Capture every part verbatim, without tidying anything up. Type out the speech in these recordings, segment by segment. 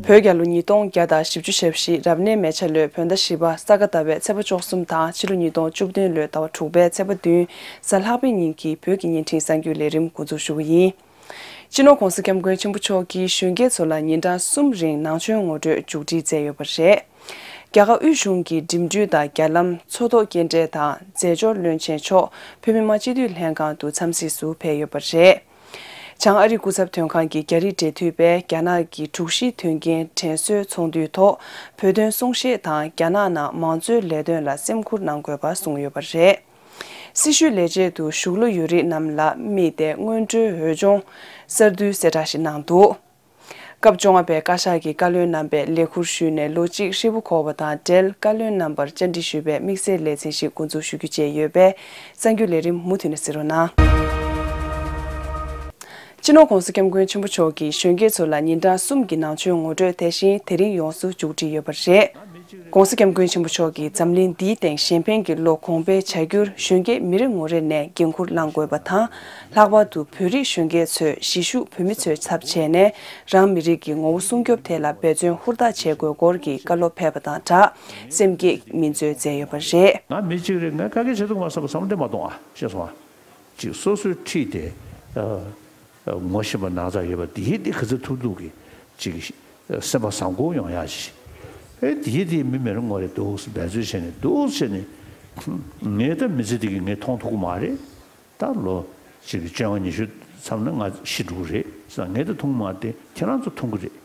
བོད་རྒྱལ་ལོ་ཉིས་སྟོང་བརྒྱ་དང་བཞི་བཅུ་ཞེ་བཞི་རབ་གནས་མེ་བྱ་ལོའི་བོད་ཟླ་བཞི་པ་ས་ག་ཟླ་བའི་ཚེས་པ་བཅུ་གསུམ་དང་ཕྱི་ལོ་ཉིས་སྟོང་བཅུ་བདུན་ལོའི་ཟླ་བ་དྲུག་པའི་ཚེས་པ་བདུན་གཟའ་ལྷག་པའི་ཉིན་གྱི་བོད་ཀྱི་བརྙན་འཕྲིན་གསར་འགྱུར་ལས་རིམ་འགོ་འཛུགས་ཞུ་གི་ཡིན། སྤྱི་ནོར་༸གོང་ས་༸སྐྱབས་མགོན་ཆེན་པོ་མཆོག་གིས་གཞོན་སྐྱེས་ཚོ་ལ་ཉིན་གྲངས་གསུམ་རིང་ནང་ཆོས་ངོ་སྤྲོད་མཇུག་སྒྲིལ་མཛད་ཡོད་པ་རེད། རྒྱ་གར་དབུས་གཞུང་གི་འགྲིམ་འགྲུལ་དང་རྒྱ་ལམ་མཚོ་ཐོག་སྐྱེལ་འདྲེན་དང་རྫས་སྦྱོར་བློན་ཆེན་མཆོག་བོད་མི་མང་སྤྱི་འཐུས་ལྷན་ཁང་དུ་འཚམས་གཟིགས་སུ་ཕེབས་ཡོད་པ་རེད། བྱང་ཨ་རི་སྐུ་ཚབ་དོན་ཁང་གི་རྒྱ་རིགས་འབྲེལ་མཐུད་པས་རྒྱ་ནག་གི་དྲུག་བཞིའི་དོན་རྐྱེན་དྲན་གསོའི་ཚོགས་འདུའི་ཐོག་བོད་དོན་གསུང་བཤད་དང་རྒྱ་ནག་ནང་མང་གཙོའི་ལས་དོན་ལ་སེམས་ཁུར་གནང་དགོས་པ་གསུངས་ཡོད་པ་རེད། སྲི་ཞུའི་ལས་བྱེད་དུ་གཞུག་ལོ་ཡོད་རིགས་རྣམས་ལ་དམིགས་ཏེ་སྔོན་འགྲོའི་འོས་སྦྱོང་གསར་བསྡུའི་གསལ་བསྒྲགས་ཤིག་གནང་འདུག་སྐབས་བཅོ་ལྔ་པའི་བཀའ་ཤག་གི་བཀའ་བློན་རྣམ་པས་ལས་ཁུར་ཞུས་ནས་ལོ་གཅིག་ཧྲིལ་པོ་འཁོར་བ་དང་འབྲེལ་བཀའ་བློན་རྣམ་པར་བཅར་འདྲི་ཞུས་པའི་དམིགས་བསལ་ལེ་ཚན་ཞིག་འགོ་འཛུགས་ཞུ་རྒྱུ་བཅས་ཡོད་པས་གསར་འགྱུར་ལས་རིམ་མུ་མཐུད་ནས་གཟིགས་རོགས་གནང་། སྤྱི་ནོར་༸གོང་ས་༸སྐྱབས་མགོན་ཆེན་པོ་མཆོག་གིས་གཞོན་སྐྱེས་ཚོ་ལ་ཉིན་གྲངས་གསུམ་གྱི་ནང་ཆོས་ངོ་སྤྲོད་དེ་བཞིན་དེ་རིང་ཡོངས་སུ་མཇུག་སྒྲིལ་ཡོད་པ་རེད། ༸གོང་ས་༸སྐྱབས་མགོན་ཆེན་པོ་མཆོག་གིས་འཛམ་གླིང་འདིའི་སྟེང་གཞན་ཕན་གྱི་བློ་གོང་འཕེལ་བྱ་རྒྱུར་གཞོན་སྐྱེས་མི་རེ་ངོ་རེ་ནས་འགན་འཁུར་བླང་དགོས་པ་དང་། ལྷག་པར་དུ་བོད་རིགས་གཞོན་སྐྱེས་ཚོས་གཞིས་བཞུགས་བོད་མི་ཚོའི་ཚབ་བྱས་ནས་རང་མི་རིགས་ཀྱི་ངོ་བོ་སྲུང་སྐྱོབ་ཐད་ལ་འབད་བརྩོན་ཧུར་ཐག་བྱེད་དགོས་སྐོར་གྱི་བཀའ་སློབ་ཕེབས་པ་དང་སྦྲགས་སེམས་བསྐྱེད་སྨིན་སྩོལ་མཛད་ཡོད་པ་རེད། ང་མི་གཅིག་རེད། ང་དཀའ་ངལ་ཆེ་ཐུབ་མ་བསམ་པ་བསམ་བློ་བཏང་མ་གཏོང་ཨ། ཤེས་སོང་ཨ། ཅིག་སོ་སོའི་འཁྲིས་དེ་ཨ་ངོ་ཤེས་པ་ན་ཚ་ཡོད་པ་དེ་ཡིན་དེ་ག་ཚོད་ཐུབ་ཐུབ་ཀྱི་ཅིག་སེམས་པ་བཟང་པོ་ཡོང་ཡག་ཅིག་ཨེ་དེ་ཡིན་དེ་མི་མི་རེ་ངོ་རེ་འདུག་འབད་རྩོལ་བྱས་ནས་འདུག་བྱས་ནས་ངས་ད་མི་ཚེ་འདི་གི་ངས་མཐོང་ཐུབ་ཀྱི་མ་རེད། ད་ལོ་ཅིག་བཅོ་ལྔ་ཉི་ཤུ་མཚམས་ན་ང་ཤི་འགྲོ་གི་རེད་ཟེར། ངས་ད་མཐོང་མ་དེ་ཁྱེད་རང་ཚོ་མཐོང་གི་རེད།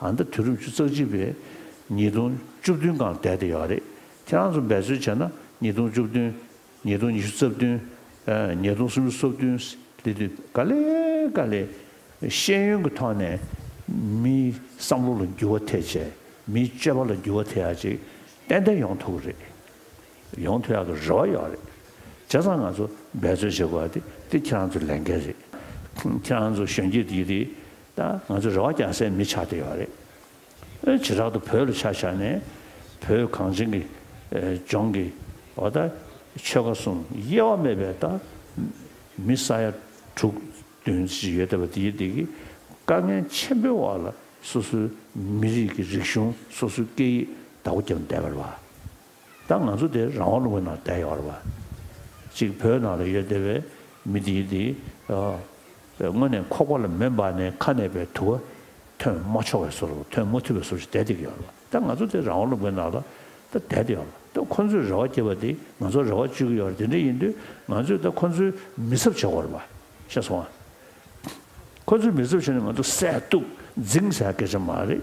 ཨ་ད་དུས་རབས་ཉི་ཤུ་རྩ་གཅིག་པའི་ཉིས་སྟོང་བཅུ་བདུན་སྒང་ལ་བསྡད་དེ་ཡོད་རེད། ཁྱེད་རང་ཚོ་འབད་རྩོལ་བྱས་ན་ཉིས་སྟོང་བཅུ་བདུན། ཉིས་སྟོང་ཉི་ཤུ་རྩ་བདུན། ཨ་ཉིས་སྟོང་སུམ་ཅུ་སོ་བདུན་ལ་དུས་ག་ལེ་ག་ལེ་ཤེས་ཡོན་གྱི་ཐོག་ནས་མིའི་བསམ་བློ་ལ་འགྱུར་བ་ཐེབས་བྱས་མིའི་སྤྱོད་པ་ལ་འགྱུར་བ་ཐེབས་ཡག་ཅིག་ཏན་ཏན་ཡོང་ཐུབ་ཀྱི་རེད། ཡོང་ཐུབ་ཡག་གི་རེ་བ་ཡོད་རེད། བྱས་ཙང་ང་ཚོ་འབད་རྩོལ་བྱེད་དགོས་པ་དེ་དེ་ཁྱེད་རང་ཚོའི་ལས་འགན་རེད། ཁྱེད་རང་ཚོ་གཞོན་སྐྱེས་དེ་རེད། ད་ང་ཚོ་རེ་བ་རྒྱག་སའི་མི་ཆགས་བསྡད་ཡོད་རེད། ཨེ་བྱེ་བྲག་ཏུ་བོད་ལ་ཆ་བཞག་ནས་བོད་གངས་ཅན་གྱི་ཨེ་ལྗོངས་ཀྱི་འོ་ད་ཆོལ་ཁ་གསུམ་དབྱེ་བ་མེད་པའི་ད་མི་ས་ཡ་དྲུག་བདུན་ཅིག་ཡོད་བསྡད་པ་དེ་དེ་གི་དཀའ་ངལ་ཆེན་པོའི་འོག་ལ་སོ་སོའི་མི་རིགས་ཀྱི་རིག་གཞུང་སོ་སོའི་སྐད་ཡིག་བདག་པོ་རྒྱབ་བསྡད་པ་རེད་བ། ད་ང་ཚོ་དེ་རང་དབང་ལུང་པའི་ནང་བསྡད་ཡོད་རེད་བ། གཅིག་བོད་ནང་ལ་ཡོད་བསྡད་པའི་མི་དེ་དེ་ཨ་དངོས་གནས་ཁོག་པ་ལ་མེ་འབར་ནས་ཁ་ནས་པའི་དུ་བ་ཐོན་མ་ཆོག་པའི་བཟོ་འདྲ་ཐོན་མ་ཐུབ་པའི་བཟོ་འདྲ་བསྡད་བསྡད་ཀྱི་ཡོད་རེད་བ། ད་ང་ཚོ་དེ་རང་དབང་ལུང་པའི་ནང་ལ་ད་བསྡད་བསྡད་ཡོད་རེད། ད་ཁོ་ཚོས་རེ་བ་བསྐྱེད་པ་དེ་ང་ཚོ་རེ་བ་བཅོལ་གྱི་ཡོད་རེད། དེ་འདྲ་ཡིན་དུས་ང་ཚོས་ད་ཁོ་ཚོའི་མི་ཚབ་བྱེད་དགོས་རེད་བ། ཤེས་སོང་ཨ། ཁོ་ཚོའི་མི་ཚབ་བྱས་ནས་ང་ཚོ་བསད་གཏུབ་འཛིང་ཟེར་སྐད་ཆ་མ་རེད།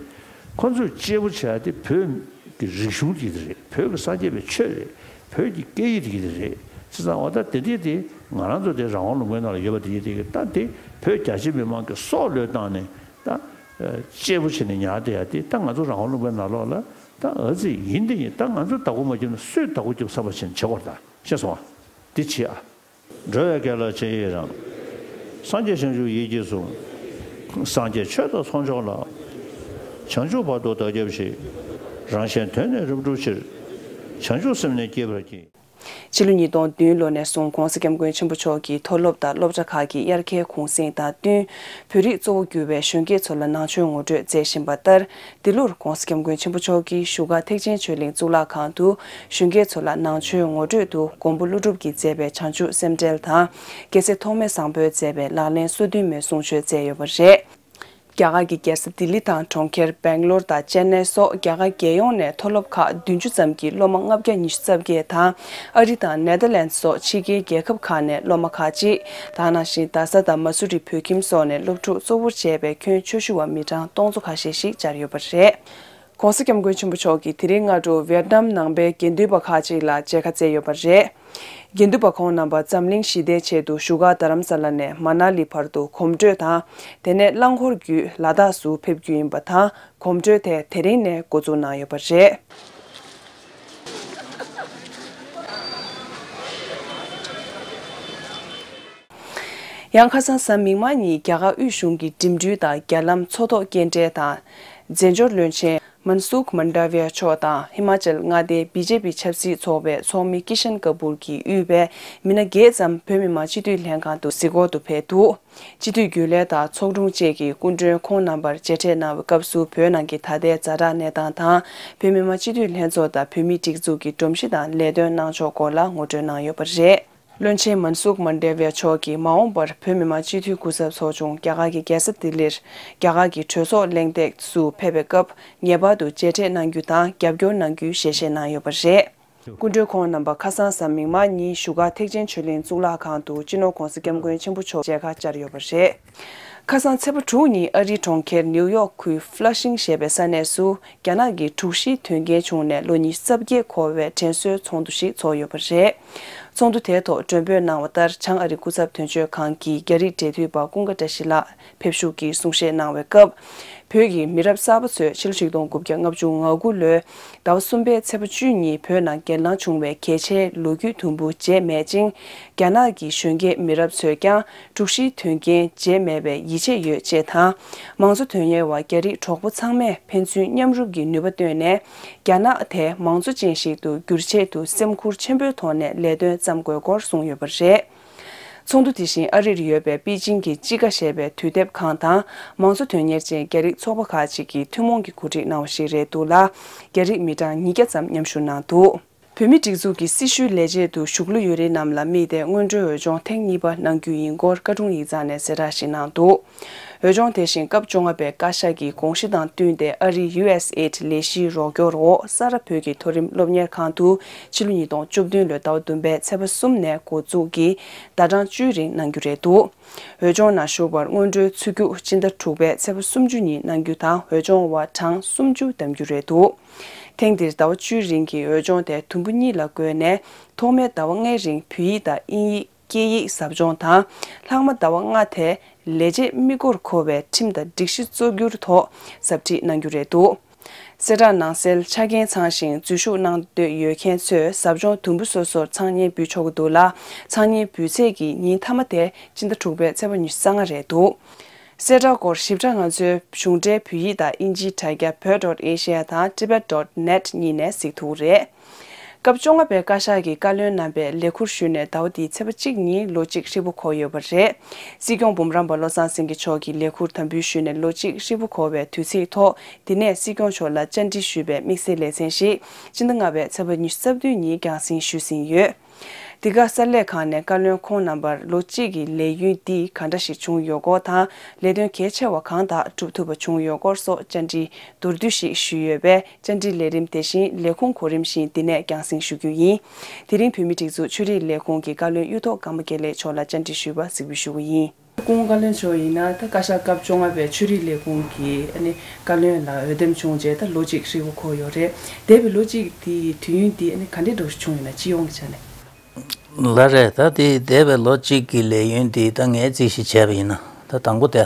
ཁོ་ཚོས་གཅེས་པོ་བྱས་ཏེ་བོད་ཀྱི་རིག་གཞུང་དེ་རེད། བོད་ཀྱི་སངས་རྒྱས་པའི་ཆོས་རེད། བོད་ཀྱི་སྐད་ཡིག་དེ་རེད། བྱས་ཙང་འོ་ད་དེ་དེ་དེ་ང་རང་ཚོ་དེ་རང་དབང་ལུང་པའི་ནང་ལ་ཡོད་པ་དེ་དེ་ད་དེ་བོད་རྒྱ་ཆེ་མི་མང་གི་སྲོག་བློས་བཏང་ནས་ད་གཅེས་པོ་བྱས་ནས་ཉར་བསྡད་ཡ་དེ་ད་ང་ཚོ་རང་དབང་ལུང་པའི་ནང་ལོགས་ལ་ད་ཨ་ཙི་ཡིན་དེ་ཡིན། ད་ང་ཚོས་བདག་པོ་མ་བརྒྱབ་ན་སུས་བདག་པོ་རྒྱབ་བསམ་པ་བྱས་ནས་བྱེད་དགོས་རེད། ད་ཤེས་སོང་ཨ། འདི་བྱེད་ཨ། འགྲོ་བའི་དགེ་ལ་རྗེས་ཡི་རང་། སངས་རྒྱས་བྱང་ཆུབ་ཡིད་ཀྱིས་བཟུང་། སངས་རྒྱས་ཆོས་དང་ཚོགས་མཆོག་ལ། བྱང་ཆུབ་བར་དུ་བདག་སྐྱབས་མཆི། རང་གཞན་དོན་ནི་རབ་བསྒྲུབ་ཕྱིར། བྱང་ཆུབ་སེམས་ནི་བསྐྱེད་པར་བགྱི། ཕྱི་ལོ་ཉིས་སྟོང་བདུན་ལོ་ནས་བཟུང་༸གོང་ས་༸སྐྱབས་མགོན་ཆེན་པོ་མཆོག་གིས་མཐོ་སློབ་དང་སློབ་གྲྭ་ཁག་གི་དབྱར་ཁའི་གུང་སེང་དང་བསྟུན། བོད་རིགས་གཙོ་བོ་གྱུར་བའི་གཞོན་སྐྱེས་ཚོ་ལ་ནང་ཆོས་ངོ་སྤྲོད་མཛད་བཞིན་པ་ལྟར། འདི་ལོར་༸གོང་ས་༸སྐྱབས་མགོན་ཆེན་པོ་མཆོག་གིས་བཞུགས་སྒར་ཐེག་ཆེན་ཆོས་གླིང་གཙུག་ལག་ཁང་དུ་གཞོན་སྐྱེས་ཚོ་ལ་ནང་ཆོས་ངོ་སྤྲོད་དུ་མགོན་པོ་ཀླུ་སྒྲུབ་ཀྱིས་མཛད་པའི་བྱང་ཆུབ་སེམས་འགྲེལ་དང་། རྒྱལ་སྲས་ཐོགས་མེད་བཟང་པོས་མཛད་པའི་ལག་ལེན་སོ་བདུན་མའི་གསུང་ཆོས་མཛད་ཡོད་པ་རེད། རྒྱ་གར་གྱི་རྒྱལ་ས་ལྡི་ལི་དང་གྲོང་ཁྱེར་སྦེང་ལོར་དང་ཅེན་ནའི་སོགས་རྒྱ་གར་རྒྱལ་ཡོངས་ནས་མཐོ་སློབ་ཁག་བདུན་ཅུ་ཙམ་གྱི་སློབ་མ་ལྔ་བརྒྱ་ཉི་ཤུ་རྩ་བརྒྱད་དང་། ཨ་རི་དང་ནེ་དར་ལེནྜ་སོགས་ཕྱི་རྒྱལ་རྒྱལ་ཁབ་ཁག་ནས་སློབ་མ་ཁག་ཅིག་ད་ག་ནང་བཞིན་རྡ་ས་དང་མ་སུ་རི་བོད་ཁྱིམ་སོགས་ནས་སློབ་ཕྲུག་གཙོ་བོར་བྱས་པའི་ཁྱོན་ཆོས་ཞུ་བ་མི་གྲངས་སྟོང་ཚོ་ཁ་ཤས་ཤིག་བཅར་ཡོད་པ་རེད། ༸གོང་ས་༸སྐྱབས་མགོན་ཆེན་པོ་མཆོག་གིས་དེ་རིང་སྔ་དྲོ་ཝེ་ཏི་ནམ་ནང་པའི་དགེ་འདུན་པ་ཁག་ཅིག་ལ་མཇལ་ཁ་བསྩལ་ཡོད་པ་རེད། དགེ་འདུན་པ་ཁོང་རྣམ་པ་འཛམ་གླིང་ཞི་བདེའི་ཆེད་དུ་བཞུགས་སྒར་རྡ་རམ་ས་ལ་ནས་མ་ན་ལི་བར་དུ་གོམ་བགྲོད་དང་། དེ་ནས་རླངས་འཁོར་བརྒྱུད་ལ་དྭགས་སུ་ཕེབས་རྒྱུ་ཡིན་པ་དང་། གོམ་བགྲོད་དེ་དེ་རིང་ནས་འགོ་འཛུགས་གནང་ཡོད་པ་རེད། ཡང་ཁ་སང་གཟའ་མིག་དམར་ཉིན་རྒྱ་གར་དབུས་གཞུང་གི་འགྲིམ་འགྲུལ་དང་རྒྱ་ལམ་མཚོ་ཐོག་སྐྱེལ་འདྲེན་དང་། རྫས་སྦྱོར་བློན་ཆེན་ མན་སུག་མན་ཌ་ཝི་ཡ་མཆོག་དང་ཧི་མ་ཅལ་མངའ་སྡེའི་བི་ཇེ་པི་ཆབ་སྲིད་ཚོགས་པའི་ཚོགས་མི་ཀི་ཤན་ཀ་པུར་གྱིས་དབུས་པའི་མི་སྣ་བརྒྱད་ཙམ་བོད་མི་མང་སྤྱི་འཐུས་ལྷན་ཁང་དུ་གཟིགས་སྐོར་དུ་ཕེབས་འདུག་སྤྱི་འཐུས་རྒྱུན་ལས་དང་ཚོགས་དྲུང་བཅས་ཀྱི་སྐུ་མགྲོན་ཁོང་རྣམ་པར་མཇལ་འཕྲད་གནང་བའི་སྐབས་སུ། བོད་ནང་གི་ད་ལྟའི་ཛ་དྲག་གནས་སྟངས་དང་། བོད་མི་མང་སྤྱི་འཐུས་ལྷན་ཚོགས་དང་བོད་མིའི་སྒྲིག་འཛུགས་ཀྱི་སྒྲོམ་གཞི་དང་ལས་དོན་གནང་ཕྱོགས་སྐོར་ལ་ངོ་སྤྲོད་གནང་ཡོད་པ་རེད། བློན་ཆེན་མན་སུག་མན་ཌེ་ཝི་ཡ་མཆོག་གིས་མ་འོངས་པར་བོད་མི་མང་སྤྱི་འཐུས་སྐུ་ཚབ་ཚོགས་ཆུང་རྒྱ་གར་གྱི་རྒྱལ་ས་ལྡི་ལིར་རྒྱ་གར་གྱི་གྲོས་ཚོགས་གླེང་སྟེགས་སུ་ཕེབས་པའི་སྐབས། ངེས་པར་དུ་མཇལ་འཕྲད་གནང་རྒྱུ་དང་རྒྱབ་སྐྱོར་གནང་རྒྱུའི་ཞལ་བཞེས་གནང་ཡོད་པ་རེད། སྐུ་མགྲོན་ཁོང་རྣམ་པ་ཁ་སང་གཟའ་མིག་དམར་ཉིན་བཞུགས་སྒར་ཐེག་ཆེན་ཆོས་གླིང་གཙུག་ལག་ཁང་དུ་སྤྱི་ནོར་༸གོང་ས་༸སྐྱབས་མགོན་ཆེན་པོ་མཆོག་མཇལ་ཁ་བཅར་ཡོད་པ་རེད། ཁ་སང་ཚེས་པ་དྲུག་ཉིན་ཨ་རིའི་གྲོང་ཁྱེར་ནིའུ་ཡོག་ཁུལ་ཕ་ལ་ཤིང་ཞེས་པའི་ས་གནས་སུ། རྒྱ་ནག་གི་དྲུག་བཞིའི་དོན་རྐྱེན་བྱུང་ནས་ལོ་ཉི་ཤུ་རྩ་བརྒྱད་འཁོར་བའི་དྲན་གསོའི་ཚོགས་འདུ་ཞིག་ཚོགས་ཡོད་པ་རེད། ཚོགས་འདུ་དེའི་ཐོག་མགྲོན་འབོད་གནང་བ་ལྟར། བྱང་ཨ་རི་སྐུ་ཚབ་དོན་གཅོད་ཁང་གི་རྒྱ་རིགས་འབྲེལ་མཐུད་པ་ཀུན་དགའ་བཀྲ་ཤིས་ལགས་ཕེབས་ཞུགས་ཀྱིས་གསུང་བཤད་གནང་བའི་སྐབས། བོད་ཀྱི་མི་རབས་གསར་པ་ཚོས་ཕྱི་ལོ་ཆིག་སྟོང་དགུ་བརྒྱ་ལྔ་བཅུ་ང་དགུ་ལོའི་ཟླ་བ་གསུམ་པའི་ཚེས་པ་བཅུ་གཉིས་བོད་ནང་སྒེར་ལངས་བྱུང་བའི་གལ་ཆེའི་ལོ་རྒྱུས་དུམ་བུ་བརྗེད་མེད་ཅིང་། རྒྱ་ནག་གི་གཞོན་སྐྱེས་མི་རབས་ཚོས་ཀྱང་དྲུག་བཞིའི་དོན་རྐྱེན་བརྗེད་མེད་པའི་ཡིད་ཆེས་ཡོད་ཅེས་དང་། མང་གཙོ་དོན་གཉེར་བ་རྒྱ་རིགས་གྲོགས་པོ་ཚང་མས་ཕན་ཚུན་མཉམ་རུབ་ཀྱི་ནུས་པ་བཏོན་ནས། རྒྱ་ནག་དེ་མང་གཙོ་ཅན་ཞིག་ཏུ་འགྱུར་ཆེད་དུ་སེམས་ཁུར་ཆེན་པོའི་ཐོག་ནས་ལས་དོན་བརྩམ་དགོས་སྐོར་གསུངས་ཡོད་པ་རེད། ཚོགས་འདུ་དེ་བཞིན་ཨ་རིར་ཡོད་པའི་པེ་ཅིང་གི་ཅི་ཀ་ཞེས་པའི་དུས་དེབ་ཁང་དང་། མང་གཙོ་དོན་གཉེར་ཅན་རྒྱ་རིགས་ཚོགས་པ་ཁག་ཅིག་གིས་ཐུན་མོང་གིས་གོ་སྒྲིག་གནང་བ་ཞིག་རེད་འདུག་ལ། རྒྱ་རིགས་མི་གྲངས་ཉིས་བརྒྱ་ཙམ་མཉམ་ཞུགས་གནང་འདུག་བོད་མིའི་སྒྲིག་འཛུགས་ཀྱི་སྲི་ཞུའི་ལས་བྱེད་དུ་ཞུགས་འློ་ཡོད་རིགས་རྣམས་ལ་དམིགས་ཏེ་སྔོན་འགྲོའི་འོས་སྦྱོང་ཐེངས་གཉིས་པ་གནང་རྒྱུ་ཡིན་སྐོར་བཀའ་དྲུང་ཡིག་ཚང་ནས་གསལ་བསྒྲགས་ཤིག་གནང་འདུག་འོས་སྦྱོང་དེ་བཞིན་སྐབས་བཅོ་ལྔ་པའི་བཀའ་ཤག་གི་དགོངས་གཞི་དང་བསྟུན་ཏེ། ཨ་རིའི་ཡུ་ཨེས་ཨེ་ཌི་ལས་གཞིའི་རོགས་སྐྱོར་འོག་ས་རཱ་བོད་ཀྱི་མཐོ་རིམ་སློབ་གཉེར་ཁང་དུ་ཕྱི་ལོ་ཉིས་སྟོང་བཅུ་བདུན་ལོའི་ཟླ་བ་བདུན་པའི་ཚེས་པ་གསུམ་ནས་འགོ་འཛུགས་ཀྱིས་ཟླ་གྲངས་བཅུའི་རིང་གནང་རྒྱུ་རེད་འདུག་འོས་སྦྱོང་ནང་ཞུགས་པར་སྔོན་འགྲོའི་ཚུད་རྒྱུགས་སྤྱི་ཟླ་དྲུག་པའི་ཚེས་པ་སུམ་ཅུ་ཉིན་གནང་རྒྱུ་དང་། འོས་སྦྱོང་བ་གྲངས་སུམ་ཅུ་འདེམས་རྒྱུ་རེད་འདུག་ཐེངས་འདིར་ཟླ་བ་བཅུའི་རིང་གི་འོས་སྦྱོང་དེ་དུམ་བུ་གཉིས་ལ་བགོས་ནས། ཐོག་མའི་ཟླ་བ་ལྔའི་རིང་བོད་ཡིག་དང་དབྱིན་ཡིག་སྐད་ཡིག་ཟབ་སྦྱོང་དང་། ལྷག་མ་ཟླ་བ་ལྔ་དེ་ལས་བྱེད་དམིགས་སྒོར་མཁོ་བའི་ཁྲིམས་དང་སྒྲིག་གཞི་གཙོ་གྱུར་ཐོག་ཟབ་ཁྲིད་གནང་རྒྱུ་རེད་འདུག་གསལ་བསྒྲགས་ནང་གསལ། ཆ་རྐྱེན་ཚང་ཞིང་འཛུལ་ཞུགས་གནང་འདོད་ཡོད་མཁན་ཚོས་ཟབ་སྦྱོང་དུམ་བུ་སོ་སོར་ཚང་མཉམ་འབུལ་ཆོག་གི་འདུག་ལ། ཚང་མཉམ་འབུལ་ཚད་ཀྱི་ཉིན་མཐའ་མ་དེ་སྤྱི་ཟླ་དྲུག་པའི་ཚེས་པ་ཉི་ཤུ་རྩ་ལྔ་རེད་འདུག་གསལ་བསྒྲགས་སྐོར་ཞིབ་ཕྲ་ང་ཚོའི་གཞུང་འབྲེལ་བོད་ཡིག་དང་དབྱིན་ཇིའི་དྲ་རྒྱ་བོད་dot asia དང་tibet dot net གཉིས་ནས་གཟིགས་ཐུབ་རེད། སྐབས་བཅོ་ལྔ་པའི་བཀའ་ཤག་གི་བཀའ་བློན་རྣམ་པས་ལས་འཁུར་ཞུས་ནས་ཟླ་བ་འདིའི་ཚེས་པ་གཅིག་ཉིན་ལོ་གཅིག་ཧྲིལ་པོ་འཁོར་ཡོད་པ་རེད། སྲིད་སྐྱོང་འབུམ་རམས་པ་བློ་བཟང་སེང་གེ་མཆོག་གིས་ལས་འཁུར་དམ་འབུལ་ཞུས་ནས་ལོ་གཅིག་ཧྲིལ་པོ་འཁོར་བའི་དུས་ཚིགས་ཐོག་འདི་ནས་སྲིད་སྐྱོང་མཆོག་ལ་བཅར་འདྲི་ཞུས་པའི་དམིགས་བསལ་ལེ་ཚན་ཞིག་སྤྱི་ཟླ་ལྔ་པའི་ཚེས་པ་ཉི་ཤུ་རྩ་བདུན་ཉིན་རྒྱང་སྲིང་ཞུས་ཟིན་ཡོད། འདི་ག་གསར་ལས་ཁང་ནས་བཀའ་བློན་ཁོང་རྣམ་པར་ལོ་གཅིག་གི་ལས་ཡུན་འདིས་ག་འདྲ་ཞིག་བྱུང་ཡོད་སྐོར་དང་། ལས་དོན་གལ་ཆེ་བ་གང་དག་གྲུབ་ཐུབ་པ་བྱུང་ཡོད་སྐོར་སོགས་བཅར་འདྲི་མདོར་བསྡུས་ཤིག་ཞུས་ཡོད་པས། བཅར་འདྲིའི་ལས་རིམ་དེ་བཞིན་ལས་ཁུངས་གོ་རིམ་བཞིན་འདི་ནས་རྒྱང་སྲིང་ཞུ་རྒྱུ་ཡིན། དེ་རིང་བོད་མིའི་སྒྲིག་འཛུགས་ཆོས་རིག་ལས་ཁུངས་ཀྱི་བཀའ་བློན་གཡུ་ཐོག་ཀརྨ་དགེ་ལེགས་མཆོག་ལ་བཅར་འདྲི་ཞུས་པ་གཟིགས་འབུལ་ཞུ་གི་ཡིན། སྐུ་ངོ་བཀའ་བློན་མཆོག་ཡིན་ན། ད་བཀའ་ཤག་སྐབས་བཅོ་ལྔ་པའི་ཆོས་རིག་ལས་ཁུངས་ཀྱི་ཨ་ནི་བཀའ་བློན་ལ་འོས་འདེམས་བྱུང་རྗེས་ད་ལོ་གཅིག་ཧྲིལ་པོ་འཁོར་ཡོད་རེད། འདས་པའི་ལོ་གཅིག་དེའི་དུས་ཡུན་འདི་ཨ་ནི་ག་འདྲའི་འདྲ་བོ་ཞིག་བྱུང་ཡོད་ན། སྤྱི་ཡོངས་ཀྱི་ཆ་ནས། ལགས་རེད། ད་དེ་འདས་པའི་ལོ་གཅིག་གི་ལས་ཡུན་འདི་ད་ངས་རྩིས་ཞིག་བྱས་པ་ཡིན་ན། ད་དང་པོ་དེ་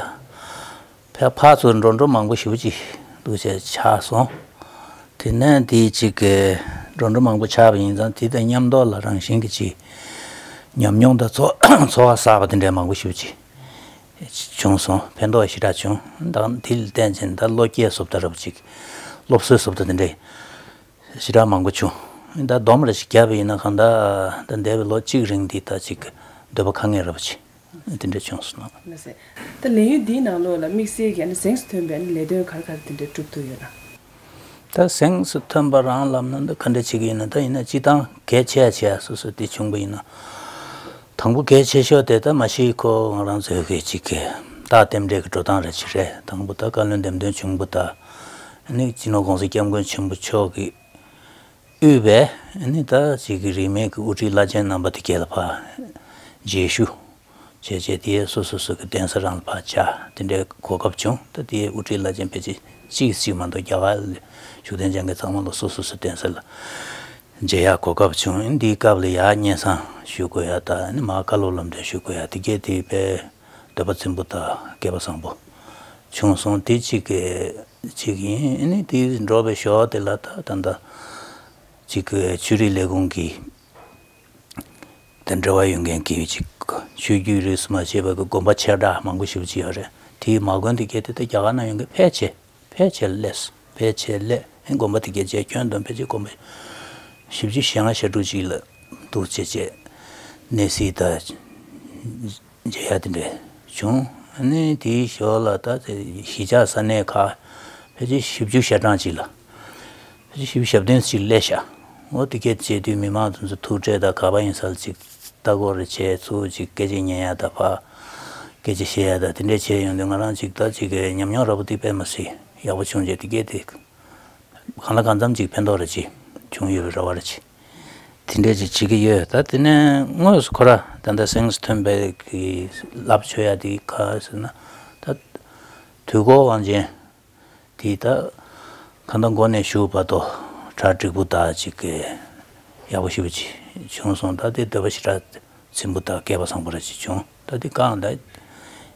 ཕར་ཕར་ཚུར་འགྲོ་འགྲོ་མང་པོ་ཞེ་པོ་ཅིག་འདུག་བྱས་ཆགས་སོང་། དེ་ནས་དེ་གཅིག་གི་འགྲོ་འགྲོ་མང་པོ་ཆགས་པ་ཡིན་ཙང་། དེ་དང་མཉམ་དུ་ལ་རང་བཞིན་གྱི་ཅིག་ཉམས་མྱོང་དང་ཚོར་ཚོར་བ་བསགས་པ་དེ་འདྲའི་མང་པོ་ཞེ་པོ་ཅིག་བྱུང་སོང་། ཕན་ཐོགས་ཞེ་དྲག་བྱུང་། ད་དེ་ལ་བརྟེན་བྱས་ད་བློ་སྐྱེད་བཟོ་ལྟ་འདྲ་པོ་ཅིག་སློབ་གསོའི་བཟོ་ལྟ་དེ་འདྲའི་ཞེ་དྲག་མང་པོ་བྱུང་། ད་སྡོམ་རེ་ཞིག་བརྒྱབ་པ་ཡིན་ན། གང་ལྟར་ད་འདས་པའི་ལོ་གཅིག་རིང་འདི་ད་ཅིག་འདོད་པ་ཁ་ངེས་ར་པོ་ཅིག་དེ་འདྲ་བྱུང་སོང་ན། ལགས་སེ། ད་ལས་ཡུན་འདིའི་ནང་ལོགས་ལ་དམིགས་བསལ་གྱི་ཨ་ནི་གཟེངས་སུ་ཐོན་པའི་ཨ་ནི་ལས་དོན་ག་རེ་ག་རེ་དེ་འདྲ་སྒྲུབ་ཐུབ་ཡོད་ན། ད་གཟེངས་སུ་ཐོན་པ་རང་ལབ་ན་ད་ག་འདྲ་བྱེད་ཀྱི་ཡིན་ན། ད་ཡིན་ན་སྤྱིར་བཏང་གལ་ཆེ་ཆེ་སོ་སོ་དེ་བྱུང་པ་ཡིན་ན། དང་པོ་གལ་ཆེ་ཤོས་དེ་ད་མ་གཞི་ཁོ་ང་རང་ཚོའི་གི་ཅིག་གི་རྟགས་རྟེན་འབྲེལ་གྱི་འགྲོ་སྟངས་རེ་ཅིག་རེད། དང་པོ་ད་བཀའ་བློན་འདེམས་ཐོན་བྱུང་པ་དང་། ཨ་ནི་སྤྱི་ནོར་༸གོང་ས་༸སྐྱབས་མགོན་ཆེན་པོ་མཆོག་གིས་དབུས་པའི་ཨ་ནི་ད་ཅིག་གི་རིས་མེད་ཀྱི་དབུ་ཁྲིད་བླ་ཆེན་རྣམ་པ་དེ་གས་ལ་ཕར་མཇལ་ཞུ་བྱས་བྱས། དེ་སོ་སོ་སོ་གི་གདན་ས་རང་ལ་ཕར་བཅར། དེ་འདྲའི་གོ་སྐབས་བྱུང་། ད་དེའི་དབུ་ཁྲིད་བླ་ཆེན་ཕལ་ཆེར་གཅིག་གཅིག་མ་གཏོགས་རྒྱ་གར་ལ་བཞུགས་གདན་འཇགས་མཁན་ཚང་མ་ལ་སོ་སོ་སོ་གདན་ས་ལ་མཇལ་ཡག་གོ་སྐབས་བྱུང་། འདིའི་སྐབས་ལ་ཡར་སྙན་སེང་ཞུ་དགོས་ཡ་དང་། ཨ་ནི་མར་བཀའ་སློབ་ལམ་སྟོན་ཞུ་དགོས་ཡ་དེ་གས་དེ་དཔེ་འདོད་པ་ཚིམ་པོ་དང་སྐལ་པ་བཟང་པོ་བྱུང་སོང་། དེ་གཅིག་གི་གཅིག་ཡིན། ཨ་ནི་དེ་འགྲོ་བའི་ཞོར་དེ་ལ་ད་ད་ད་གཅིག་གི་ཆོས་རིག་ལས་ཁུངས་ཀྱི་དང་འབྲེལ་བ་ཡོད་མཁན་གྱི་ཅིག་ཆོས་བརྒྱུད་རིས་སུ་མ་ཆད་པ་གི་དགོན་པ་ཆེ་དྲགས་མང་པོ་ཞེ་པོ་ཅིག་ཡོད་རེད། དེའི་མ་དགོན་དེ་གས་དེ་ད་རྒྱ་གར་ནང་ཡོད་མཁན་ཕལ་ཆེར་ཕལ་ཆེར་སླེབས་སོང་ ཕལ་ཆེར་སླེབས། ཨེ་དགོན་པ་དེ་གའི་རྗེས་ཁྱོན་བསྡོམས་ཕལ་ཆེར་དགོན་པ་བཞི་བཅུ་ཞེ་ལྔ་ཞེ་དྲུག་ཅིག་ལ་འདུག་བྱས་བྱས་གནས་གཟིགས་དང་མཇལ་ཡ་དེ་འདྲ་བྱུང་། ཨ་ནི་དེའི་ཞོར་ལ་ད་གཞིས་ཆགས་ས་གནས་ཁག་ཕལ་ཆེར་བཞི་བཅུ་ཞེ་གྲངས་ཅིག་ལ། བཞི་བཅུ་ཞེ་བདུན་ཅིག་སླེབས་ཤག་འོ་དེ་སྐད་བྱས་དུས་མི་མང་དེ་ཚོ་ཐུག་འཕྲད་དང་ག་པར་ཡིན་ས་ལ་ཅིག་ལྟ་སྐོར་རེ་བྱས་ཚུར་ཅིག་སྐད་ཆ་ཉན་ཡ་དང་ཕར་སྐད་ཆ་བཤད་ཡ་དང་དེ་འདྲས་བྱས་ཡོང་དུས་ང་རང་ཅིག་ད་ཅིག་གི་ཉམས་མྱོང་ར་བོ་དེ་དཔེ་མ་སྲིད་ཡག་པོ་བྱུང་རྗེས་དེ་སྐད་དེ་གང་ལ་གང་འཚམ་ཅིག་ཕན་ཐོགས་རེ་ཅིག་བྱུང་ཡོད་པའི་རེ་བ་རེ་ཅིག་དེ་འདྲས་ཅིག་བྱེད་ཀྱི་ཡོད། ད་དེ་ནས་དངོས་སུ་ཁོ་ར་ད་ལྟ་སེམས་སུ་ཐོན་པའི་གི་ལབ་ཆོག་ཡ་དེ་ག་ཟེར་ན། ད་དུས་འཁོར་དབང་ཆེན། དེ་ད་གང་ལྟར་འགོ་ནས་མཇུག་བར་དུ་གྲ་འགྲིག་པོ་དང་ཅིག་གི་ཡག་པོ་ཞེ་པོ་ཅིག་བྱུང་སོང་། ད་དེ་འདོད་པ་ཞེ་དྲག་ཚིམ་པོ་དང་སྐལ་པ་བཟང་པོ་ར་ཅིག་བྱུང་། ད་དེ་བསྐང་ད་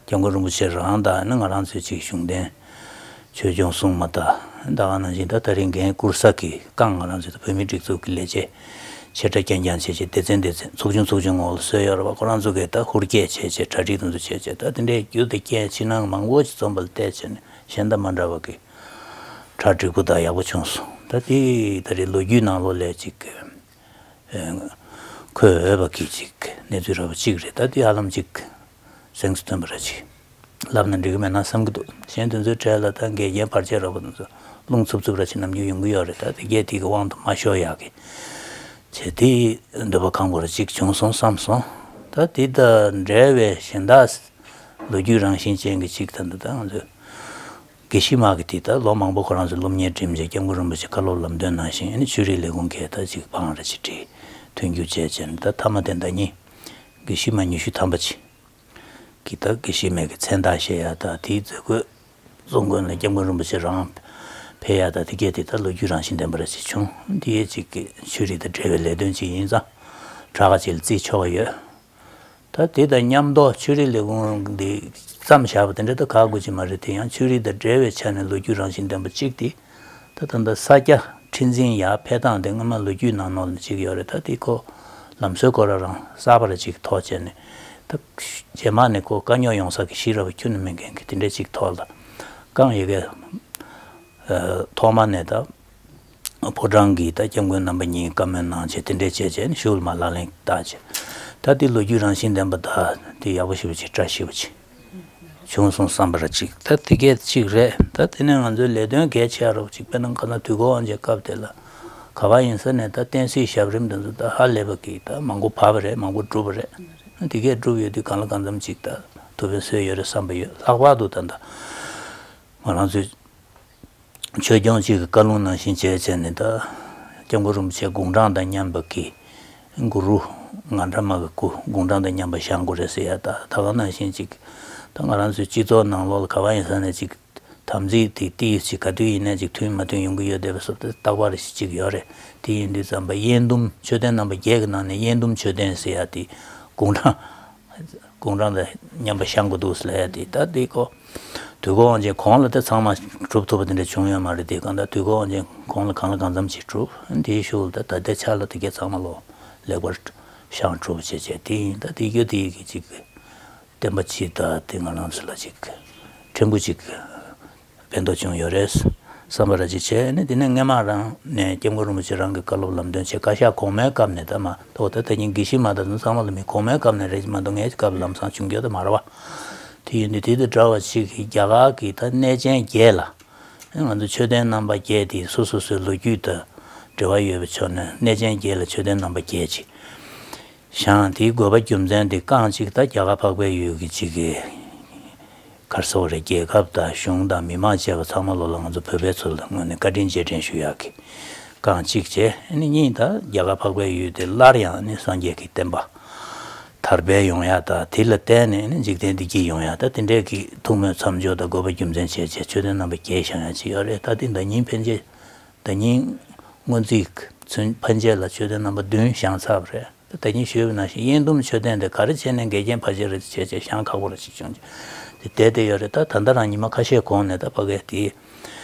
སྐྱབས་མགོན་རིན་པོ་ཆེ་རང་དང་ནི་ང་རང་ཚོའི་ཅིག་གཞུང་དོན་ཆོས་སྐྱོང་སྲུང་མ་དང་ད་ག་ནང་བཞིན་ད་ད་རིང་འགན་བསྐུར་ས་གི་བསྐང་ང་རང་ཚོའི་ད་བོད་མིའི་སྒྲིག་འཛུགས་ཀྱི་ལས་བྱེད་ཆེ་ཕྲ་རྐྱང་རྐྱང་བྱས་བྱས་སྡེ་ཚན་སྡེ་ཚན་ཚོགས་ཆུང་ཚོགས་ཆུང་ངོ་ལ་བཟོས་ཡོད་རེད་བ། ཁོ་རང་ཚོ་གིས་ད་ཧུར་བསྐྱེད་བྱས་བྱས་གྲ་སྒྲིག་དང་ཚོ་བྱས་བྱས་ད་དེ་འདྲའི་རྒྱུ་དང་རྐྱེན་ཕྱི་ནང་མང་པོ་ཅིག་འཛོམས་པ་ལ་བལྟས་བྱས་ནས། གཞན་དང་མ་འདྲ་བ་གི་གྲ་འགྲིག་པོ་དང་ཡག་པོ་བྱུང་སོང་། ད་དེ་ད་རེས་ལོ་རྒྱུས་ནང་ལོགས་ལ་ཅིག་འཁོད་འོས་པ་གི་ཅིག་གནས་ཚུལ་འདྲ་པོ་ཅིག་རེད། ད་དེ་ཧ་ལམ་ཅིག་སེམས་སུ་ཐོན་པ་ར་ཅིག་ལབ་ན་འགྲིག་གི་མེད་ན་བསམ་གི་འདུག་གཞན་དེ་ཚོའི་གྲས་ལ་ད་འགལ་རྐྱེན་བར་ཆད་འདྲ་པོ་དེ་ཚོ་རླུང་འཚུབ་འཚུབ་ར་ཅིག་ནམ་རྒྱུན་ཡོང་གི་ཡོད་རེད། ད་དེ་གས་དེ་གི་དབང་དུ་མ་ཤོར་ཡག་གི་བྱས་དེ་འདོད་པ་ཁེངས་པོ་ར་ཅིག་བྱུང་སོང་བསམ་སོང་། ད་དེ་དང་འབྲེལ་བའི་གཞན་དག་ལོ་རྒྱུས་རང་བཞིན་ཅན་གྱི་ཅིག་ད་འདི་ད་ང་ཚོས་དགེ་བཤེས་མ་གི་དེ་ད་ལོ་མང་པོ་ཁོ་རང་ཚོའི་སློབ་གཉེར་ཁྲིམས་བཅས་སྐྱབས་མགོན་རིན་པོ་ཆེ་བཀའ་སློབ་ལམ་སྟོན་ནང་བཞིན་ཨ་ནི་ཆོས་རིག་ལས་ཁུངས་ཀྱིས་ད་ཅིག་བང་ར་ཅིག་བྲིས། མཐུན་འགྱུར་བྱས་བྱས་ནས་ད་མཐའ་མ་དེ་ཟླ་ཉིན་དགེ་བཤེས་མ་ཉི་ཤུ་ཐམ་པ་ཅིག་གིས་ད་དགེ་བཤེས་མའི་གི་མཚན་རྟགས་བཞེས་ཡ་ད་དེའི་མཛད་སྒོའི་གཙོ་མགོན་ལ་སྐྱབས་མགོན་རིན་པོ་ཆེ་རང་ཕེབས་ཡ་ད་དེ་གས་དེ་ད་ལོ་རྒྱུས་རང་བཞིན་ལྡན་པ་ར་ཅིག་བྱུང་། དེའི་ཅིག་གི་ཆོས་རིག་དང་འབྲེལ་བའི་ལས་དོན་ཅིག་ཡིན་ཙང་དྲག་ག་ཅིག་ལ་བརྩི་ཆོག་གི་ཡོད། ད་དེ་དང་མཉམ་དུ་ཆོས་རིག་ལས་ཁུངས་འདི་བརྩམས་བཞག་པ་དེ་འདྲ་ད་ག་དགོས་ཀྱི་མ་རེད། དེ་ཡང་ཆོས་རིག་དང་འབྲེལ་བའི་ཆ་ནས་ལོ་རྒྱུས་རང་བཞིན་ལྡན་པ་གཅིག་དེ་ད་ད་ལྟ་ས་སྐྱ་ཁྲི་འཛིན་ཡར་ཕེབས་སྟངས་དེ་སྔོན་མ་ལོ་རྒྱུས་ནང་ནོར་ལ་གཅིག་ཡོད་རེད། ད་དེ་ཁོ་ལམ་སྲོལ་ཁོ་རང་རང་གསར་པ་ར་གཅིག་ཐོག་བྱས་ནས་ད་རྗེས་མ་ནས་ཁོ་དཀའ་རྙོག་ཡོང་ས་གི་གཞི་ར་བ་ཁྱོན་ནས་མེད་མཁན་གི་དེ་འདྲ་གཅིག་ཐོག་ལ་བསྐང་ཡོད་གི། ཐོག་མ་ནས་ད། ཕོ་བྲང་གི་ད་སྐྱབས་མགོན་རྣམ་པ་གཉིས་བཀའ་མོལ་གནང་བྱས་དེ་འདྲས་བྱས་བྱས་ནས་ཞུ་ལ་མ་ལག་ལེན་བསྟར་བྱས། ད་དེ་ལོ་རྒྱུས་རང་བཞིན་ལྡན་པ་ད་དེ་ཡག་པོ་ཞེ་པོ་ཅིག་བཀྲ་ཤིས་པོ་ཅིག་བྱུང་སོང་བསམ་པ་ར་ཅིག་ད་དེ་གས་ཅིག་རེད། ད་དེ་ནས་ང་ཚོའི་ལས་དོན་གལ་ཆེ་རུ་ཅིག་དཔེར་ན་ག་ན་དུས་འཁོར་དབང་ཆེན་སྐབས་དེ་ལ་ག་པར་ཡིན་ས་ནས་ད་བསྟན་སྲིད་ཞབས་རིམ་དེ་ཚོ་ད་ཧ་ལས་པ་གི་ད་མང་པོ་བབས་པ་རེད། མང་པོ་གྲུབ་པ་རེད། དེ་གས་གྲུབ་ཡོད་དུས་གང་ལ་གང་འཚམ་ཅིག་ད་ཐུགས་ཕན་གསོས་ཡོད་རེད་བསམ་པ་ཡོད། ལྷག་པར་དུ་ད་ད་ང་རང་ཚོའི། ཆོས་སྐྱོང་གཅིག་གི་བཀའ་ལུང་ནང་བཞིན་བྱས་བྱས་ནས་ད་སྐྱབས་མགོན་རིན་པོ་ཆེ་དགུང་གྲངས་དང་མཉམ་པ་གི་གུ་རུ་ང་འདྲ་མ་གི་སྐུ་དགུང་གྲངས་དང་མཉམ་པ་བཞེངས་དགོས་རེད་ཟེར་ཡ་ད་ད་ག་ནང་བཞིན་ཅིག་ད་ང་རང་ཚོའི་སྤྱི་ཚོགས་ནང་ལོགས་ལ་ག་པར་ཡིན་ས་ནས་ཅིག་དམ་ཚིག་དེ་ཏིས་ཅིག་ག་དུས་ཡིན་ནའི་ཅིག་མཐུན་མ་མཐུན་ཡོང་གི་ཡོད་བསྡད་པ་སོགས་ད་རྟག་པར་ཞིག་ཅིག་ཡོད་རེད། དེ་ཡིན་དུས་ཙམ་པ་དབྱེན་བསྡུམ་ཆོས་ལྡན་རྣམ་པ་བརྒྱད་ཀྱི་ནང་ནས་དབྱེན་བསྡུམ་ཆོས་ལྡན་ཟེར་ཡ་དེ་དགུང་གྲངས། དགུང་གྲངས་དང་མཉམ་པ་བཞེངས་དགོས་འདུག་ཟེར་ལབ་ཡ་དེ་ད་དེ་ཁོ་དུས་འཁོར་དབང་ཆེན་གོང་ལ་དེ་ཚང་མ་གྲུབ་ཐུབ་པ་དེ་འདྲ་བྱུང་ཡོད་མ་རེད། དེ་གང་ལྟར་དུས་འཁོར་དབང་ཆེན་གོང་ལ་གང་ལ་གང་འཚམ་ཅིག་གྲུབ། དེའི་ཤུལ་ད་ད་ལྟའི་ཆ་ལ་དེ་གས་ཚང་མ་ལོ་ལེགས་པར་བཞེངས་གྲུབ་བྱས་བྱས་དེ་ཡིན། ད་དེ་རྒྱུ་དེ་ཡི་གི་ཅིག་བསྟན་པ་སྤྱི་དང་དེ་ང་རང་ཚོ་ལ་ཅིག་ཕྲན་བུ་ཅིག་ཕན་ཐོགས་བྱུང་ཡོད་རེད་བསམ་པ་ར་ཅིག་བྱས་ནས། དེ་ནས་སྔས་མ་རང་ནས་སྐྱབས་མགོན་རིན་པོ་ཆེ་རང་གི་བཀའ་སློབ་ལམ་སྟོན་བྱས། བཀའ་ཤག་གོང་མའི་སྐབས་ནས་ད་མ་གཏོགས་ད་ད་ཉིན་དགེ་བཤེས་མ་ད་དུང་ཚང་མ་ལ་མི་གོང་མའི་སྐབས་ནས་རེད་མ་གཏོགས་ངའི་སྐབས་ལམ་སང་བྱུང་རྒྱུ་ད་མ་རེད་བ། དེ་ཡིན་དུས་དེ་དང་འདྲ་བ་ཅིག་གི་རྒྱ་གར་གྱི་ད་གནས་ཆེན་བརྒྱད་ལ་ང་ཚོ་ཆོས་ལྡན་རྣམ་པ་བརྒྱད་དེ་སོ་སོ་སོའི་ལོ་རྒྱུས་དང་འབྲེལ་བ་ཡོད་པའི་ཕྱོགས་ནས་གནས་ཆེན་བརྒྱད་ལ་ཆོས་ལྡན་རྣམ་པ་བརྒྱད་ཅིག་བཞེངས། དེའི་དགོས་པ་རྒྱུ་མཚན་དེ་རྐང་གཅིག་ད་རྒྱ་གར་འཕགས་པའི་ཡུལ་གྱི་གཅིག་གི་ག་རེ་ཟེར་དགོས་རེད། རྒྱལ་ཁབ་དང་གཞུང་དང་མི་མང་བཅས་པ་ཚང་མ་ལོ་ལ་ང་ཚོ་བོད་པའི་ཚོ་ལ་དངོས་གནས་བཀའ་དྲིན་རྗེས་དྲན་ཞུ་ཡག་གི་རྐང་གཅིག་བྱས། ཨ་ནི་གཉིས་ད་རྒྱ་གར་འཕགས་པའི་ཡུལ་དེ་སླར་ཡང་ཨ་ནི་སངས་རྒྱས་ཀྱི་བསྟན་པ་དར་སྤེལ་ཡོང་ཡག་དང་དེ་ལ་བརྟེན་ནས་ཨ་ནི་འཇིག་རྟེན་བདེ་སྐྱིད་ཡོང་ཡག་ད་དེ་འདྲའི་གི་ཐུགས་སྨོན་མཚམས་སྦྱོར་དང་དགོས་པ་རྒྱུ་མཚན་བྱས་བྱས་ཆོས་ལྡན་རྣམ་པ་བརྒྱད་བཞེངས་ཡག་ཅིག་ཡོད་རེད། ད་དེ་ཟླ་ཉིན་ཕན་ཆད། ཟླ་ཉིན་སྔོན་རྩིས་ཚུན་ཕན་ཆད་ལ་ཆོས་ལྡན་རྣམ་པ་བདུན་བཞེངས་ཚར་བ་རེད། ད་ད་ཉིན་ཞུས་པ་ནང་བཞིན་དབྱེན་བསྡུམ་ཆོས་ལྡན་དེ་ག་རེ་བྱས་ནས་འགལ་རྐྱེན་བར་ཆད་རེད་བྱས་བྱས་བཞེངས་ཁག་པོ་རེ་ཞིག་བྱུང་རྗེས་དེ་བསྡད་བསྡད་ཡོད་རེད། ད་ད་ལྟ་རང་ཉི་མ་ཁ་ཤས་གོང་ནས་ད་ཕ་གི་དེ་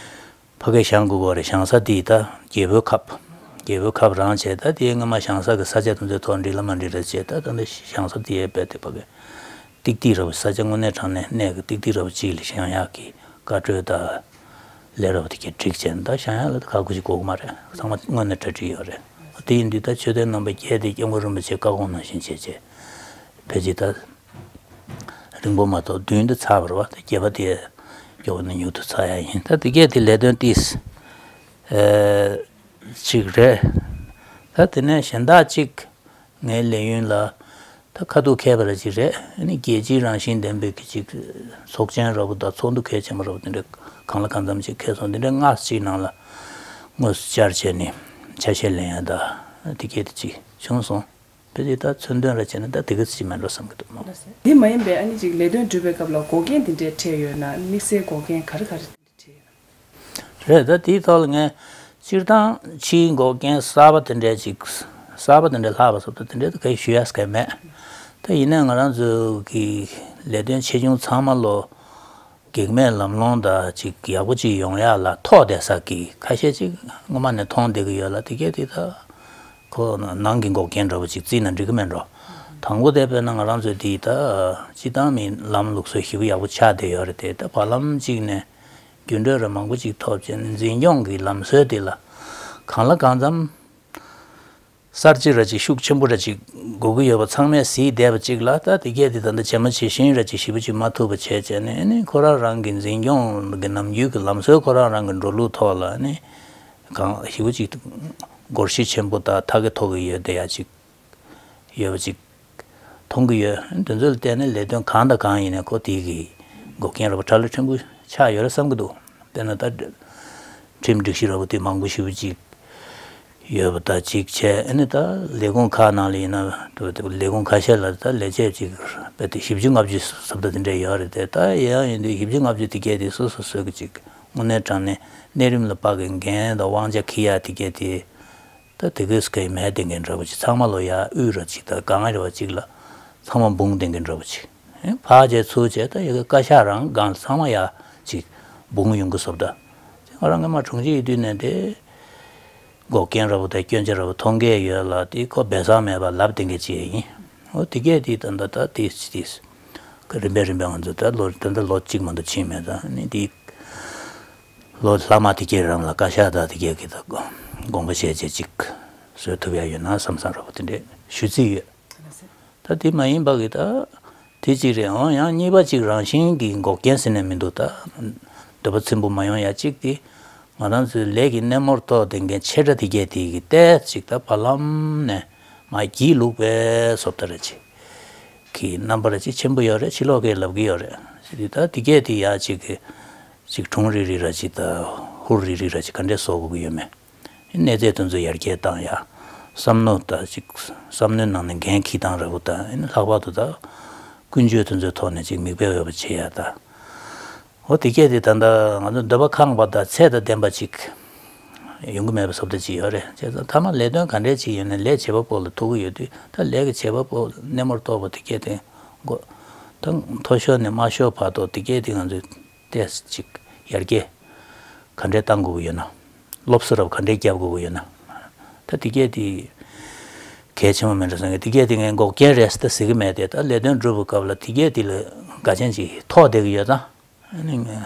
ཕ་གི་བཞེངས་དགོས་གོ་རེད། བཞེངས་ས་དེ་ད་རྒྱལ་པོའི་ཁབ། རྒྱལ་པོའི་ཁབ་རང་བྱས། ད་དེའི་སྔོན་མ་བཞེངས་ས་གི་ས་ཆ་དེ་ཚོའི་ཐོག་འགྲིག་ལ་མ་འགྲིག་རེད་བྱས། ད་ད་ནི་བཞེངས་ས་དེ་ཡས་པས་དེ་ཕ་གི་ཏིག་ཏིག་ར་བ་ས་ཆ་དངོས་གནས་དྲང་གནས་གནས་གི་ཏིག་ཏིག་ར་བ་གཅིག་ལ་བཞེངས་ཡག་གི་བཀའ་གྲོས་དང་ ལས་རོགས་དེ་གས་སྒྲིག་བྱས་ནས་ད་བཞག་ཡག་ལ་ཁག་པོ་ཞིག་དགོས་ཀྱི་མ་རེད། ཚང་མ་དངོས་གནས་གྲ་སྒྲིག་ཡོད་རེད། དེ་ཡིན་དུས་ད་མཆོད་རྟེན་རྣམ་པ་བརྒྱད་དེ་སྐྱབས་མགོན་རིན་པོ་ཆེ་བཀའ་དགོངས་ནང་བཞིན་བྱས་བྱས་ཕལ་ཆེར་ད་རིང་པོ་མ་གཏོགས་བདུན་དེ་ཚར་བ་རེད་བ། ད་བརྒྱད་པ་དེ་མགྱོགས་ནས་མྱུར་དུ་ཚར་ཡག་ཡིན། ད་དེ་གས་དེ་ལས་དོན་ཏིས་ཨེ་གཅིག་རེད། ད་དེ་ནས་གཞན་དག་གཅིག་ངའི་ལས་ཡུན་ལ་ད་ཁ་ཐུག་ཁེལ་བ་ར་ཅིག་རེད། ཨ་ནི་རྒྱལ་སྤྱིའི་རང་བཞིན་ལྡན་པའི་གི་ཅིག་ཚོགས་ཆེན་ར་བོ་དང་ཚོགས་འདུ་གལ་ཆེན་པོ་ར་བོ་དེ་འདྲ་གང་ལ་གང་འཚམ་ཅིག་ཁེལ་སོང་། དེ་འདྲ་སྔ་ཕྱི་ནང་ལ་དངོས་སུ་བཅར་བྱས་ནས་ཆ་ཤས་ལེན་ཡ་ད་དེ་གས་དེ་ཅིག་བྱུང་སོང་། དཔེ་དེ་ད་མཚོན་དོན་ར་བྱས་ན་ད་དེ་ག་ཅིག་མེད་འགྲོ་བསམ་གི་འདུག་མོ། དེ་མ་ཡིན་པའི་ཨ་ནི་ཅིག་ལས་དོན་སྒྲུབ་པའི་སྐབས་ལ་འགོག་རྐྱེན་དེ་འདྲས་འཕྲད་ཡོད་ན། དམིགས་བསལ་འགོག་རྐྱེན་ག་རེ་ག་རེ་འཕྲད་ཡོད་ན། རེད། ད་དེའི་ཐོག་ལ་ངས་སྤྱིར་བཏང་ཕྱིའི་འགོག་རྐྱེན་གསར་པ་དེ་འདྲས་ཅིག་གསར་པ་དེ་འདྲས་ལྷག་པ་སོགས་ད་དེ་འདྲས་ད་ག་ཞུ་ཡ་ག་མེད། ད་ཡིན་ནའི་ང་རང་ཚོ་གི་ལས་དོན་ཆེ་ཆུང་ཚང་མ་ལོ་གེགས་མེད་ལམ་ལྷོང་དང་ཅིག་ཡག་པོ་ཅིག་ཡོང་ཡ་ལ་ཐོགས་བསྡད་ས་གི་ཁ་ཤས་ཅིག་སྔོན་མ་ནས་མཐོང་བསྡད་གི་ཡོད་ལ། དེ་གས་དེ་ད་ཁོ་ནང་གི་འགོག་རྐྱེན་འདྲ་པོ་ཅིག་བརྩིས་ན་འགྲིག་གི་མེད་འགྲོ། དང་པོ་དེ་དཔེར་ན་ང་རང་ཚོ་དེ་ད་སྤྱིར་བཏང་མི་ལམ་ལུགས་སྲོལ་ཞེ་པོ་ཡག་པོ་ཆགས་བསྡད་ཡོད་རེད་དེ། ད་བར་ལམ་གཅིག་ནས་འགྱུར་འགྲོས་ར་མང་པོ་ཅིག་ཐོབ་བྱས་ནས་འཛིན་སྐྱོང་གི་ལམ་སྲོལ་དེ་ལ་གང་ལ་གང་འཚམ་གསར་བརྗེ་ར་ཅིག་ཤུགས་ཆེན་པོ་ར་ཅིག་དགོས་ཀྱི་ཡོད་པ་ཚང་མས་གཟིགས་བསྡད་པ་ཅིག་ལ། ད་དེ་གས་དེ་ད་ལྟ་ཇེ་མ་ཇེ་ཞན་ར་ཅིག་ཞེ་པོ་ཅིག་མ་ཐུབ་པ་བྱས་བྱས་ནས་ཨ་ནི་ཁོ་རང་རང་གི་འཛིན་སྐྱོང་གི་ནམ་རྒྱུན་གྱི་ལམ་སྲོལ་ཁོ་རང་རང་གི་འགྲོ་ལུགས་ཐོག་ལ་ཨ་ནི་གང་ཞེ་པོ་ཅིག་སྒོར་གཞི་ཆེན་པོ་དང་མཐའ་གི་ཐོག་གི་ཡོད་བསྡད་ཡ་ཅིག་ཡོད་པ་ཅིག་མཐོང་གི་ཡོད། དེ་ཚོ་ལ་བལྟས་ནས་ལས་དོན་གང་དང་གང་ཡིན་ནའི་ཁོ་དེ་གི་འགོག་རྐྱེན་ར་བ་ཁྲ་ལ་ཕྲན་བུ་ཆགས་ཡོད་རེད་བསམ་གི་འདུག་དཔེར་ན་ད་ཁྲིམས་སྒྲིག་གཞི་ར་བ་དེ་མང་པོ་ཞེ་པོ་ཅིག་ཡོད་པ་དང་གཅིག་བྱས། ཨ་ནི་ད་ལས་ཁུངས་ཁག་ནང་ལ་ཡིན་ན་ད་ལས་ཁུངས་ཁ་ཤས་ལ་ད་ལས་བྱེད་ཅིག་རྦད་དེ་བཞི་བཅུ་ལྔ་བཅུ་ཟེར་ད་དེ་འདྲས་ཡོད་རེད་དེ། ད་ཡང་ཡིན་དུས་བཞི་བཅུ་ལྔ་བཅུ་དེ་གས་དེ་སོ་སོ་སོ་གི་ཅིག་དངོས་གནས་དྲང་གནས་གནས་རིམ་ལ་དཔག་གི་འགན་དང་དབང་ཆ་འཁྱེར་ཡ་དེ་གས་དེ། ད་དེ་གས་སུ་གས་མེད་དེ་འགན་འདྲ་པོ་ཅིག་ཚང་མ་ལོ་ཡ་དབུས་ར་ཅིག་ད་གང་རེ་བ་ཅིག་ལ་ཚང་མ་འབུངས་དེ་འགན་འདྲ་པོ་ཅིག་ཕར་བྱས་ཚུར་བྱས་ད་ཡ་གི་བཀའ་ཤག་རང་སྒང་ཚང་མ་ཡ་ཅིག་འབུངས་ཡོང་གི་སོབ་ད། ང་རང་སྔོན་མ་དྲུང་ཆེ་ཡིན་དུས་ནས་དེ་འགོག་རྐྱེན་ར་བོ་དང་སྐྱོན་ཆ་ར་བོ་མཐོང་གི་ཡོད་ལ། དེ་ཁོ་སྦས་གསང་མེད་པ་ལབ་དེ་འགན་ཅིག་ཡིན། འོ་དེ་གས་དེ་ད་ད་ད་དེ་དེ་རིམ་པས་རིམ་པས་ང་ཚོ་ད་ལོ་ད་ད་ལོ་གཅིག་མ་གཏོགས་ཕྱིན་མེད། ད་ནི་དེ་ལོ་ལྷག་མ་དེ་གས་རང་ལ་བཀའ་ཤག་དང་དེ་གས་ཀྱི་ད་དགོངས་པ་བཞེས་བྱས་ཅིག་བཟོ་ཐུབ་ཡ་ཡོད་ན་བསམ་བསམ་ར་བོ་དེ་འདྲས་ཞུ་རྩིས་ཡོད། ད་དེ་མ་ཡིན་པ་གི་ད་དེ་གཅིག་རེད། འོ་ཡང་གཉིས་པ་གཅིག་རང་བཞིན་གྱི་འགོག་རྐྱེན་ཟེར་ནས་མི་འདུག་ད་འདོད་པ་ཚིམ་པོ་མ་ཡོང་ཡ་གཅིག་དེ་ང་རང་ཚོའི་ལས་ཀྱི་སྣེ་མོར་གཏོགས་དེ་འགན་ཆེ་དྲགས་དེ་གས་དེ་གི་ཏོག་ཙམ་ཅིག་ད་བར་ལམ་ནས་མར་སྒྱིད་ལུག་པའི་བཟོ་ལྟ་རེ་ཅིག་གི་རྣམ་པ་ར་ཅིག་ཆེན་པོ་ཡོད་རེད། ཕྱི་ལོགས་ཀྱིས་ལབ་ཀྱི་ཡོད་རེད། ད་དེ་གས་དེ་ཡ་ཅིག་གི་ཅིག་གྲུང་རིག་རིག་ར་ཅིག་ད་ཧུར་རིག་རིག་ར་ཅིག་ག་འདྲས་བཟོ་དགོས་ཀྱི་ཡོད་མེད། གནས་ཚད་དེ་ཚོ་ཡར་རྒྱས་བཏང་ཡ། བསམ་བློ་ད་ཅིག་བསམ་བློའི་ནང་ནས་འགན་འཁྱེར་སྟངས་ར་བོ་ད་ལྷག་པར་དུ་ད་ཀུན་སྤྱོད་དེ་ཚོའི་ཐོག་ནས་ཅིག་མིག་དཔེ་འོས་པ་བྱེད་ཡ་ད། འོ་དེ་སྐད་དེ་ད་ལྟ་ང་ཚོ་འདོད་པ་ཁེངས་པ་དང་ཚད་དང་ལྡན་པ་ཅིག་ཡོང་གི་མེད་པ་བཟོ་ལྟ་ཅིག་ཡོད་རེད། བྱས་ཙང་མཐའ་མ་ལས་དོན་ག་འདྲས་ཅིག་ཡིན་ནའི་ལས་བྱེད་པ་པོ་ལ་ཐུག་གི་ཡོད་དུས། ད་ལས་ཀྱི་བྱེད་པ་པོ་སྣེ་མོར་གཏོགས་པ་དེ་སྐད་དེ་མགོ་ད་མཐོ་ཤོས་ནས་དམའ་ཤོས་བར་དུ་དེ་སྐད་དེ་ང་ཚོས་ཏོག་ཙམ་ཅིག་ཡར་རྒྱས་ག་འདྲས་གཏང་དགོས་ཀྱི་ཡོད་ན། སློབ་གསོ་ར་བ་ག་འདྲས་རྒྱབ་དགོས་ཀྱི་ཡོད་ན། ད་དེ་སྐད་དེ་གལ་ཆེན་པོ་མིན་འགྲོ་བསམ་གི། དེ་སྐད་དེ་ངས་འགོག་རྐྱེན་རེད་ཟེར་ད་ཟེར་གི་མེད་དེ། ད་ལས་དོན་སྒྲུབ་པའི་སྐབས་ལ་དེ་སྐད་དེ་ལ་འགལ་རྐྱེན་ཅིག་ཐོགས་བསྡད་ཀྱི་ཡོད་ཙང་། ཨ་ནི་ང་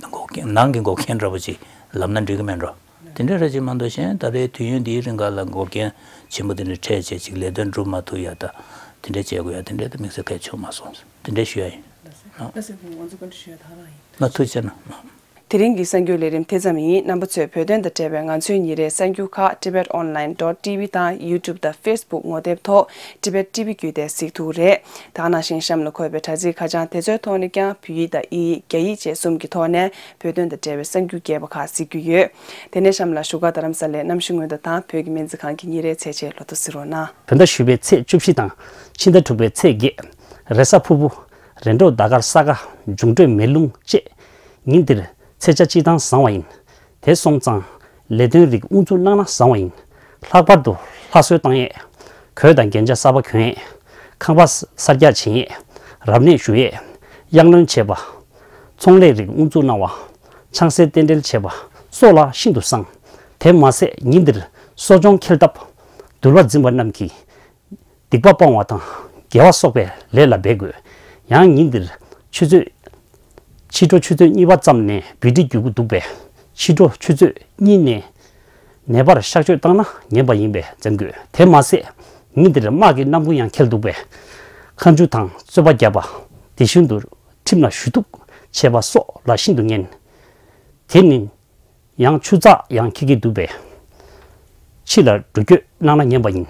འགོག་རྐྱེན་ནང་གི་འགོག་རྐྱེན་འདྲ་པོ་ཅིག་ལབ་ན་འགྲིག་གི་མེད་འགྲོ། དེ་འདྲ་རེད་ཅིག་མ་གཏོགས་གཞན་ད་རེས་དུས་ཡུན་འདིའི་རིང་ག་ལ་འགོག་རྐྱེན་ཆེན་པོ་དེ་འདྲ་འཕྲད་བྱས་ཅིག་ལས་དོན་སྒྲུབ་མ་ཐུབ་ཡ་ད་དེ་འདྲ་བྱེད་དགོས་ཡ་དེ་འདྲ་ད་དམིགས་བསལ་གལ་བྱུང་མ་སོང་། དེ་འདྲ་ཞུ་ཡ་ཡིན། ལགས་སོ། ལགས་སོ། ང་ཚོ་བཀའ་འདྲི་ཞུ་ཡ་ད་ག་རང་ཡིན། ན་ཐུགས་རྗེ་གནང་། དེ་རིང་གི་གསར་འགྱུར་ལས་རིམ་དེ་ཙམ་ཡིན། རྣམ་པ་ཚོས་བོད་དོན་དང་འབྲེལ་བའི་ང་ཚོའི་ཉིན་རེའི་གསར་འགྱུར་ཁག་Tibet Online dot T V དང་YouTube དང་Facebook ངོ་དེབ་ཐོག་Tibet T V བརྒྱུད་དེ་གཟིགས་ཐུབ་རེད། ད་ག་ནང་བཞིན་གཤམ་ལ་འཁོད་པའི་དྲ་ཚིགས་ཁ་བྱང་དེ་ཚོའི་ཐོག་ནས་ཀྱང་བོད་ཡིག་དང་དབྱིན་ཡིག་རྒྱ་ཡིག་བཅས་གསུམ་གྱི་ཐོག་ནས་བོད་དོན་དང་འབྲེལ་བའི་གསར་འགྱུར་རྒྱས་པ་ཁག་གཟིགས་རྒྱུ་ཡོད། དེ་ནས་གཤམ་ལ་བཞུགས་སྒར་རྡ་རམ་ས་ལའི་གནམ་གཤིས་སྔོན་བརྡ་དང་བོད་ཀྱི་སྨན་རྩིས་ཁང་གི་ཉིན་རེའི་ཚེས་ཆའི་ལོ་ཐོ་གཟིགས་རོགས་གནང་། བོད་ཟླ་བཞི་པའི་ཚེས་བཅུ་བཞི་དང་ཕྱི་ཟླ་དྲུག་པའི་ཚེས་བརྒྱད། རེས་གཟའ་ཕུར་བུ། རེས་འགྲོགས་ཟླ་སྐར་ས་ག་འབྱུང་འཕྲོད་མེ་རླུང་བཅས། ཉིན་འདིར་ཚེས་ཆ་སྤྱིར་བཏང་བཟང་བ་ཡིན། དེ་སོང་ཙང་ལས་དོན་རིགས་དབུ་འཛུགས་གནང་ན་བཟང་བ་ཡིན། ལྷག་པར་དུ་ལྷ་གསོལ་བཏང་ཡས། གོས་དང་རྒྱན་ཆ་གསར་པ་གྱོན་ཡས། ཁང་པ་གསར་རྒྱག་བྱེད་ཡས། རབ་གནས་ཞུ་ཡས། གཡང་ལོན་བྱེད་པ། ཚོང་ལས་རིགས་དབུ་འཛུགས་གནང་བ། ཆང་སའི་རྟེན་འབྲེལ་བྱེད་པ་སོགས་ལ་ཤིན་ཏུ་བཟང་། དེ་མ་ཟད་ཉིན་འདིར་གསོ་སྦྱོང་འཁྱེར་ཐབས། འདུལ་བ་འཛིན་པ་རྣམས་ཀྱིས། སྡིག་པ་སྤོང་བ་དང་དགེ་བ་གསོག་པའི་ལས་ལ་འབད་དགོས། ཡང་ཉིན་འདིར་ཆུ་ཚོད་ ཕྱི་དྲོ་ཆུ་ཚོད་གཉིས་པ་ཙམ་ནས་བེ་ཊི་རི་རྒྱུག་གི་འདུག་པས། ཕྱི་དྲོ་ཆུ་ཚོད་གཉིས་ནས་ནད་པར་གཤག་བཅོས་བཏང་ན་ཉན་པ་ཡིན་པས་འཛེམ་དགོས། དེ་མ་ཟད། ཉིན་འདིར་དམག་གི་གནམ་གྲུ་ཡང་འཁེལ་འདུག་པས། མཁའ་འགྲུལ་དང་རྩོད་པ་བརྒྱབ་པ། དེ་བཞིན་དུ་ཁྲིམས་ལ་ཞུ་གཏུག་བྱས་པ་སོགས་ལ་ཤིན་ཏུ་ངན། དེ་ནི་ཡང་ཆུ་ཚགས་ཡང་འཁྱེར་གྱི་འདུག་པས། ཕྱི་ལ་འགྲུལ་སྐྱོད་གནང་ན་ཉན་པ་ཡིན།